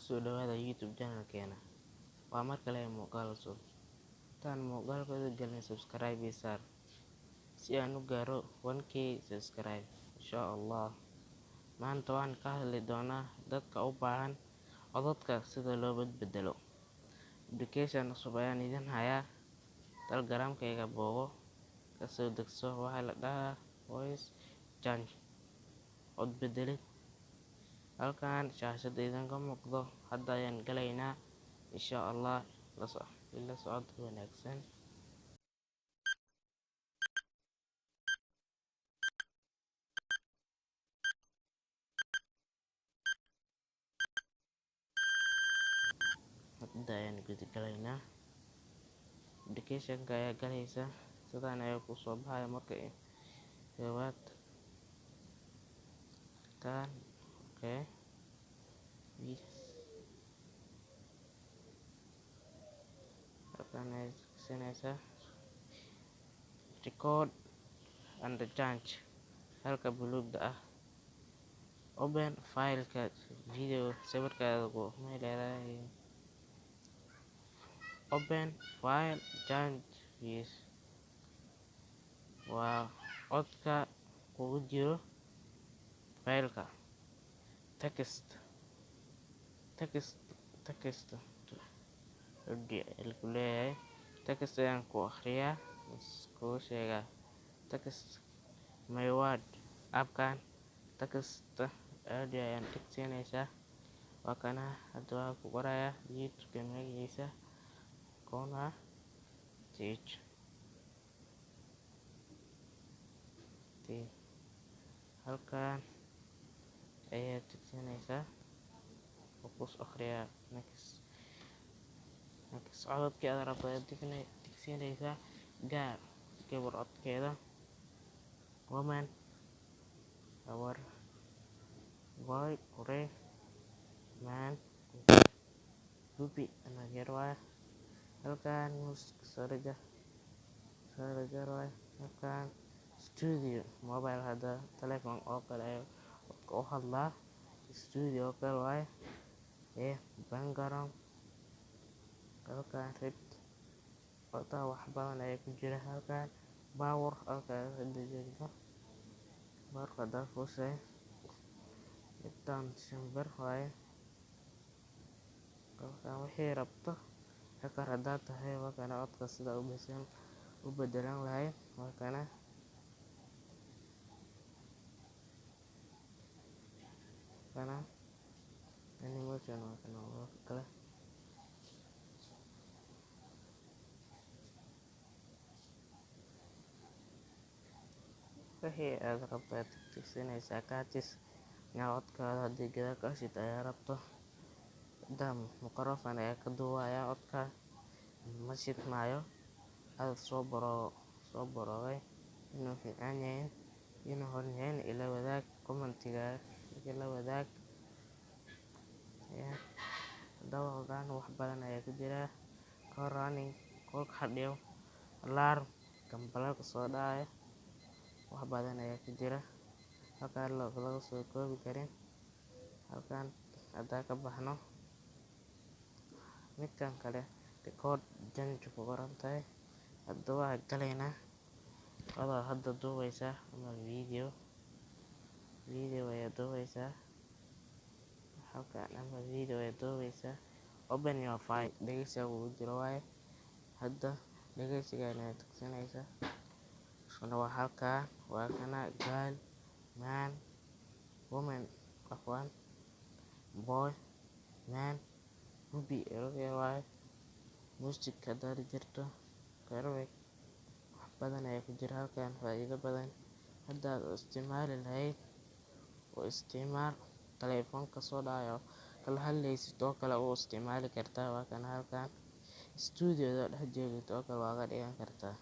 Kusoo dhawaada YouTube channelkeena. Waa mar kale muuqaal cusub. Intaan muuqaalkooda galin, subscribe ii saar si aan u gaaro 1K subscribe, insha Allah. Maanta waan ka hadli doonaa dadka u baahan codadka sida loo bedbedelo. Application cusub ayaan idin hayaa. Telegramkayga booqo, kasoo degso. Waxaa la dhahaa Voice Change, cod bedelid. Halkan shaashada idinka muuqdo hadda ayaan galaynaa, insha Allah. Ila socod wanaagsan. Hadda ayaan guda galaynaa. Applicationka ayaa galaysa, sidaan ayaa kusoo baxaya. Marka koowaad kan, okay, halkan ayaad tusinaysaa record and change. Halka buluugda ah, open fileka, video sawirkaada ku leedahay, open file, change voice waa codka kugu jiro faylka. Text, text, text audio ku leeyahay. Text ayaan ku akhriyaa, kuu sheegaa. Text my word appkan text audio ayaan tigsiinaysaa. Waa kana, hadda waxaa ku qorayaa YouTube magaciisa, Kona Teach T. Halkan ayaad tigsiinaysaa oo kus akhriyaa. Next, next. Codadkii aad rabto ayaad tigsiinaysaa. Gaar gabar codkeeda, woman, gabar, boy, qore, man, puppy ama yar waaye. Halkan music soo jar waaye. Halkan studio mobile, hadda telephone oo kale ayaa codka u hadlaa, studio oo kale waaye. Ee background, halkan red codka wax badan ayaa ku jira. Halkan power, halkan hadda joogno powerka hadaa fuushay intaan shimbir waaye. Halkan wixii rabto hacker haddaad tahay, waa kana codka sida u bedelan lahayd. Waa kana kana animation, waa kana waa kale. Wixii aad rabto ayaad tigsanaysaa. Katis inaad codkaada haddii gadaal ka shid ayaa rabto, hadda microphone ayaa ka duubaya, codka ma shidmaayo. Aad soo baro, soo baroogay inuu fiican yahay inuu xun yahay, ila wadaag commentiga, ila wadaag. Hadaba wax badan ayaa ku jira: call running, call cardio, alarm, gambaleelka soo dhacaya. Wax badan ayaa ku jira halkaan laga soo koobi karin. Halkan hadaa ka baxno, midkan kale record change ku qoran tahay. Hadda waa galaynaa. Adaa hadda duubeysaa ama video, video ayaa duubeysaa halkan, ama video ayaa duubeysaa. Open your file, dhegeysiga kugu jiro waaye. Hadda dhegeysigan ayaad tugsanaysaa. Isna waa halkan, waa kana: girl, man, woman, afwan, boy, man, puppy waaye. Music hadaad jirto, perfect. Wax badan ayaa ku jira halkan, faa'iido badan. Haddaad u isticmaali lahayd, u isticmaal telefoonka soo dhacayo kala hadlaysid oo kale u isticmaali kartaa. Waa kana halkan studio dhex joogid oo kale waa ka dhigan kartaa.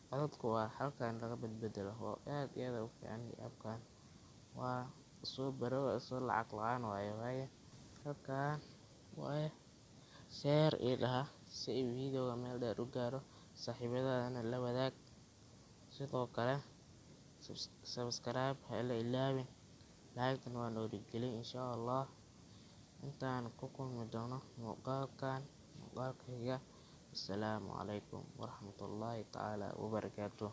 Codadku waa halkan laga bedbedelo oo aad iyo aad u fiican appkan. Waa soo baro, soo lacag la'aan waaye. Halkan waaye. Share ii dhaha si videoga meel dheer u gaaro, saaxiibadaadana la wadaag. Sidoo kale subscribe ha ila ilaawin, like waa dhiirigelin, insha Allah. Intaan ku kulmi doono muuqaalkan muuqaalka xiga, assalaamu calaykum waraxmatullaahi tacaala wabarakaatuh.